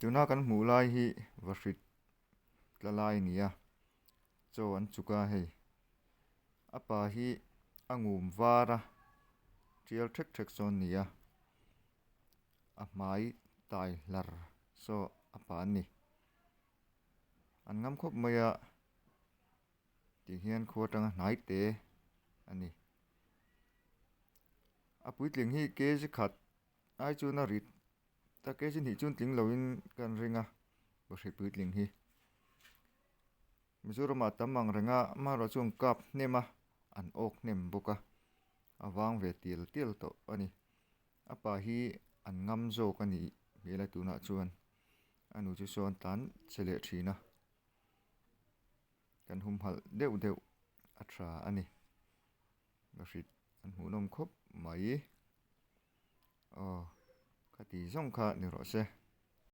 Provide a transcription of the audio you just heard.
Tuna kan hmuh lai hi vahrit tla lai a ni a chaw an chuk a hei a pa hi a ngum var a tial thek thek sawn a ni a a hmai tai hlar saw a pa a ni an ngam khawp mai a tih hian khua atanga hnai te a ni a puitling hi kg khat ai chuan a rit ta kg hnih chuan tling loin ka an ring a bahri puitling hi Mizoram ah tam ang reng a amaherawh chu an kap hnem a an awk hnem bawk a a vang ve tial tial tawh a ni a pa hi an ngam zawk a nih hmel a tunah chuan a nu chu sawn tlan che leh thin a. Kan humhalh deuh deuh a tha a ni. Bahrit an hmuhnawm khawp mai. Aw khati zawng kha ni rawh se.